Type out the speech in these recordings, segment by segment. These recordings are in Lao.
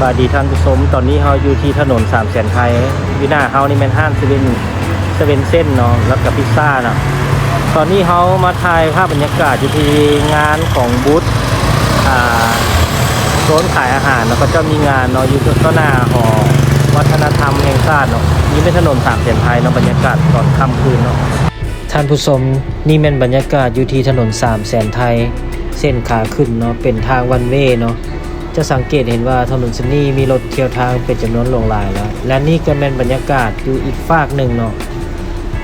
ສະບາຍດີທ່ານຜູ້ຊົມ, ຕອນນີ້ເຮົາຢູ່ທີ່ຖະໜົນສາມແສນໄທ, ຢູ່ໜ້າເຮົານີ້ແມ່ນຮ້ານເຊເວັນ ເຊເວັນເຊັນເນາະ ແລ້ວກໍພິຊຊາເນາະ. ຕອນນີ້ເຮົາມາຖ່າຍພາບບັນຍາກາດຢູ່ທີ່ງານຂອງບູດ ອ່າ ໂຊນຂາຍອາຫານເນາະ, ເຂົາເຈົ້າມີງານເນາະ ຢູ່ຕໍ່ໜ້າຫໍວັດທະນະທຳແຫ່ງຊາດເນາະ. ນີ້ເປັນຖະໜົນສາມແສນໄທເນາະ, ບັນຍາກາດຕອນຄ່ຳຄືນເນາະ. ທ່ານຜູ້ຊົມ, ນີ້ແມ່ນບັນຍາກາດຢູ່ທີ່ຖະໜົນສາມແສນໄທ ເສັ້ນຂາຂຶ້ນເນາະ, ເປັນທາງວັນເວເນາະ. ຈະສັງເກດເຫັນວ່າຖະໜົນເສັ້ນນີ້ມີລົດທ່ຽວທາງເປັນຈຳນວນຫຼວງຫຼາຍແລ້ວ ແລະ ນີ້ກໍແມ່ນບັນຍາກາດຢູ່ອີກຟາກໜຶ່ງເນາະ,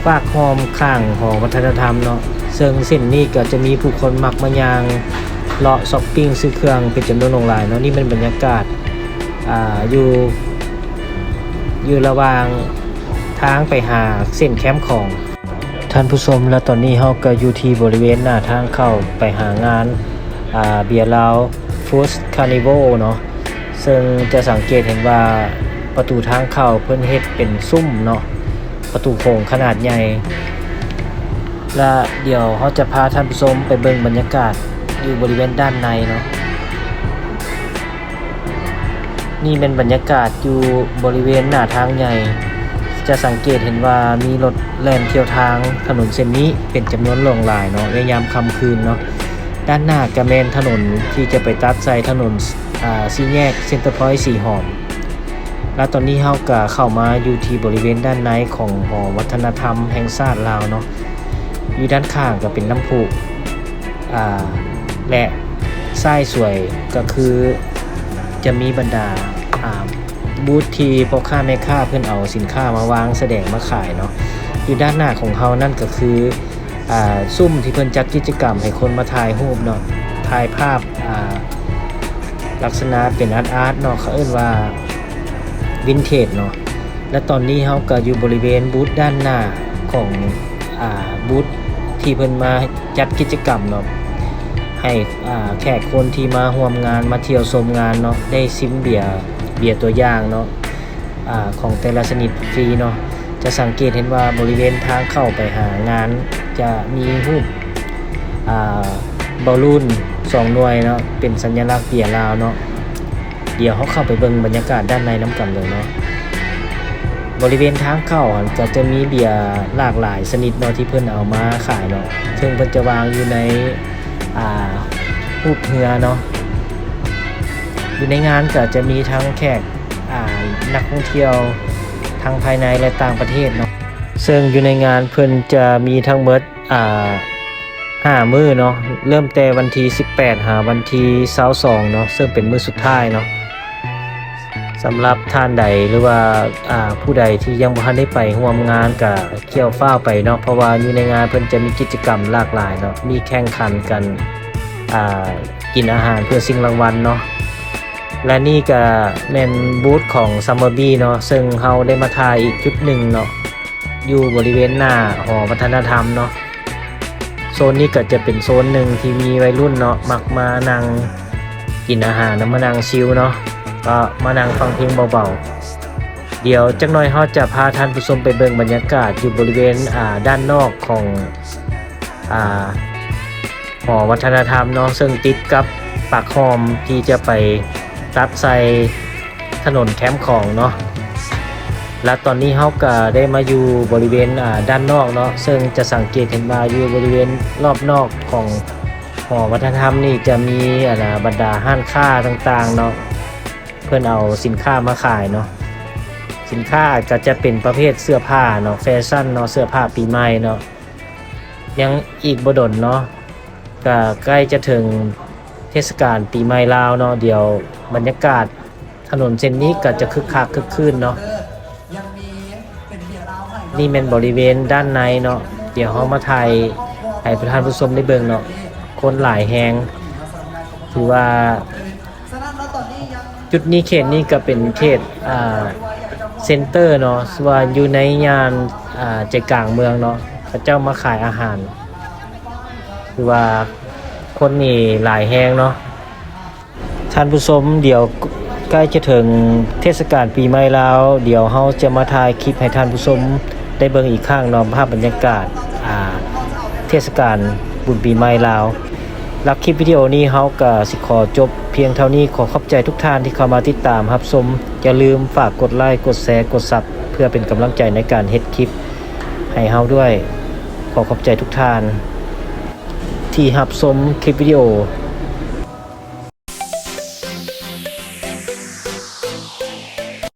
ຟາກອ້ອມຂ້າງຫໍວັດທະນະທຳເນາະ, ເຊິ່ງເສັ້ນນີ້ກໍຈະມີຜູ້ຄົນມັກມາຍ່າງເລາະຊັອບປິງຊື້ເຄື່ອງເປັນຈຳນວນຫຼວງຫຼາຍເນາະ. ນີ້ແມ່ນບັນຍາກາດ ອ່າ ຢູ່ ຢູ່ລະຫວ່າງທາງໄປຫາເສັ້ນແຄມຂອງ. ທ່ານຜູ້ຊົມ, ແລະ ຕອນນີ້ເຮົາກໍຢູ່ທີ່ບໍລິເວນໜ້າທາງເຂົ້າໄປຫາງານ ອ່າ ເບຍລາວຟູດຄານິວອລເນາະ, ເຊິ່ງຈະສັງເກດເຫັນວ່າປະຕູທາງເຂົ້າເພິ່ນເຮັດເປັນຊຸ້ມເນາະ, ປະຕູໂຂງຂະໜາດໃຫຍ່. ແລະ ດຽວເຮົາຈະພາທ່ານຜູ້ຊົມໄປເບິ່ງບັນຍາກາດຢູ່ບໍລິເວນດ້ານໃນເນາະ. ນີ້ແມ່ນບັນຍາກາດຢູ່ບໍລິເວນໜ້າທາງໃຫຍ່. ຈະສັງເກດເຫັນວ່າມີລົດແລ່ນທ່ຽວທາງຖະໜົນເສັ້ນນີ້ເປັນຈຳນວນຫຼວງຫຼາຍເນາະ ໃນຍາມຄ່ຳຄືນເນາະ. ດ້ານໜ້າກະແມ່ນຖະໜົນທີ່ຈະໄປຕັດໃສ່ຖະໜົນ ອ່າ ສີ່ແຍກເຊັນເຕີພອຍສີຫອມ. ແລ້ວຕອນນີ້ເຮົາກະເຂົ້າມາຢູ່ທີ່ບໍລິເວນດ້ານໃນຂອງຫໍວັດທະນະທຳແຫ່ງຊາດລາວເນາະ. ຢູ່ດ້ານຂ້າງກະເປັນນ້ຳພຸ ອ່າ ແລະ ຊ້າຍສວຍກໍຄືຈະມີບັນດາ ອ່າ ບູດທີ່ພໍ່ຄ້າແມ່ຄ້າເພິ່ນເອົາສິນຄ້າມາວາງສະແດງມາຂາຍເນາະ. ຢູ່ດ້ານໜ້າຂອງເຮົານັ້ນກໍຄື ອ່າ ຊຸ້ມທີ່ເພິ່ນຈັດກິດຈະກຳໃຫ້ຄົນມາຖ່າຍຮູບເນາະ, ຖ່າຍພາບ ອ່າ ລັກສະນະເປັນອາດໆເນາະ, ເຂົາເອີ້ນວ່າວິນເທຈເນາະ. ແລະ ຕອນນີ້ເຮົາກໍຢູ່ບໍລິເວນບູດດ້ານໜ້າຂອງ ອ່າ ບູດທີ່ເພິ່ນມາຈັດກິດຈະກຳເນາະ ໃຫ້ ອ່າ ແຂກຄົນທີ່ມາຮ່ວມງານ ມາທ່ຽວຊົມງານເນາະ ໄດ້ຊິມເບຍ ເບຍຕົວຢ່າງເນາະ ອ່າ ຂອງແຕ່ລະຊະນິດຟຣີເນາະ. ຈະສັງເກດເຫັນວ່າບໍລິເວນທາງເຂົ້າໄປຫາງານຈະມີຮູບ ອ່າ ບາລູນສອງໜ່ວຍເນາະ ເປັນສັນຍະລັກເບຍລາວເນາະ. ດຽວເຮົາເຂົ້າໄປເບິ່ງບັນຍາກາດດ້ານໃນນຳກັນເລີຍເນາະ. ບໍລິເວນທາງເຂົ້າຫັ້ນກໍຈະມີເບຍຫຼາກຫຼາຍຊະນິດເນາະ ທີ່ເພິ່ນເອົາມາຂາຍເນາະ, ເຊິ່ງເພິ່ນຈະວາງຢູ່ໃນ ອ່າ ຮູບເຮືອເນາະ. ຢູ່ໃນງານກໍຈະມີທັງແຂກ ອ່າ ນັກທ່ອງທ່ຽວທັງພາຍໃນ ແລະ ຕ່າງປະເທດເນາະ, ເຊິ່ງຢູ່ໃນງານເພິ່ນຈະມີທັງໝົດ ອ່າ ຫ້າມື້ເນາະ, ເລີ່ມແຕ່ວັນທີສິບແປດຫາວັນທີຊາວສອງເນາະ, ເຊິ່ງເປັນມື້ສຸດທ້າຍເນາະ. ສຳລັບທ່ານໃດ ຫຼືວ່າ ອ່າ ຜູ້ໃດທີ່ຍັງບໍ່ທັນໄດ້ໄປຮ່ວມງານ ກະຂ້ຽວຟ້າວໄປເນາະ, ເພາະວ່າຢູ່ໃນງານເພິ່ນຈະມີກິດຈະກຳຫຼາກຫຼາຍເນາະ, ມີແຂ່ງຂັນກັນ ອ່າ ກິນອາຫານເພື່ອຊິງລາງວັນເນາະ. ແລະ ນີ້ກະແມ່ນບູດຂອງ Summerby ເນາະ, ເຊິ່ງເຮົາໄດ້ມາຖ່າຍອີກຈຸດໜຶ່ງເນາະ ຢູ່ບໍລິເວນໜ້າຫໍວັດທະນະທຳເນາະ. ໂຊນນີ້ກໍຈະເປັນໂຊນໜຶ່ງທີ່ມີໄວລຸ້ນເນາະ ມັກມານັ່ງກິນອາຫານ ມານັ່ງຊິວເນາະ, ກໍມານັ່ງຟັງເພງເບົາໆ. ດຽວຈັກໜ່ອຍເຮົາຈະພາທ່ານຜູ້ຊົມໄປເບິ່ງບັນຍາກາດຢູ່ບໍລິເວນ ອ່າ ດ້ານນອກຂອງ ອ່າ ຫໍວັດທະນະທຳເນາະ, ເຊິ່ງຕິດກັບປາກຮ່ອມທີ່ຈະໄປຕັດໃສ່ຖະໜົນແຄມຂອງເນາະ. ແລະ ຕອນນີ້ເຮົາກໍໄດ້ມາຢູ່ບໍລິເວນ ອ່າ ດ້ານນອກເນາະ, ເຊິ່ງຈະສັງເກດເຫັນວ່າຢູ່ບໍລິເວນລອບນອກຂອງຫໍວັດທະນະທຳນີ້ຈະມີ ອັນນ່າ ບັນດາຮ້ານຄ້າຕ່າງໆເນາະ, ເພິ່ນເອົາສິນຄ້າມາຂາຍເນາະ. ສິນຄ້າກໍຈະເປັນປະເພດເສື້ອຜ້າເນາະ, ແຟຊັນເນາະ, ເສື້ອຜ້າປີໃໝ່ເນາະ. ຍັງອີກບໍ່ດົນເນາະ ກະໃກ້ຈະເຖິງເທດສະການປີໃໝ່ລາວເນາະ, ດຽວບັນຍາກາດຖະໜົນເສັ້ນນີ້ກະຈະຄຶກຄັກຄຶກຄື້ນເນາະ. ນີ້ແມ່ນບໍລິເວນດ້ານໃນເນາະ, ດຽວເຮົາມາຖ່າຍໃຫ້ທ່ານຜູ້ຊົມໄດ້ເບິ່ງເນາະ, ຄົນຫຼາຍແຮງ. ຖືວ່າຈຸດນີ້ ເຂດນີ້ກະເປັນເຂດ ອ່າ ເຊັນເຕີເນາະ, ວ່າຢູ່ໃນຍ່ານ ອ່າ ໃຈກາງເມືອງເນາະ, ເຂົາເຈົ້າມາຂາຍອາຫານ. ຄືວ່າຄົນນີ້ຫຼາຍແຮງເນາະ. ທ່ານຜູ້ຊົມ, ດຽວໃກ້ຈະເຖິງເທດສະການປີໃໝ່ລາວ, ດຽວເຮົາຈະມາຖ່າຍຄລິບໃຫ້ທ່ານຜູ້ຊົມໄດ້ເບິ່ງອີກຄັ້ງເນາະ, ພາບບັນຍາກາດ ອ່າ ເທດສະການບຸນປີໃໝ່ລາວ. ລັບຄລິບວິດີໂອນີ້ເຮົາກໍຊິຂໍຈົບພຽງເທົ່ານີ້. ຂໍຂອບໃຈທຸກທ່ານທີ່ເຂົ້າມາຕິດຕາມຮັບຊົມ. ຢ່າລືມຝາກກົດໄລ, ກົດແຊ, ກົດຊັບ ເພື່ອເປັນກຳລັງໃຈໃນການເຮັດຄລິບໃຫ້ເຮົາດ້ວຍ. ຂໍຂອບໃຈທຸກທ່ານທີ່ຮັບຊົມຄລິບວິດີໂອ.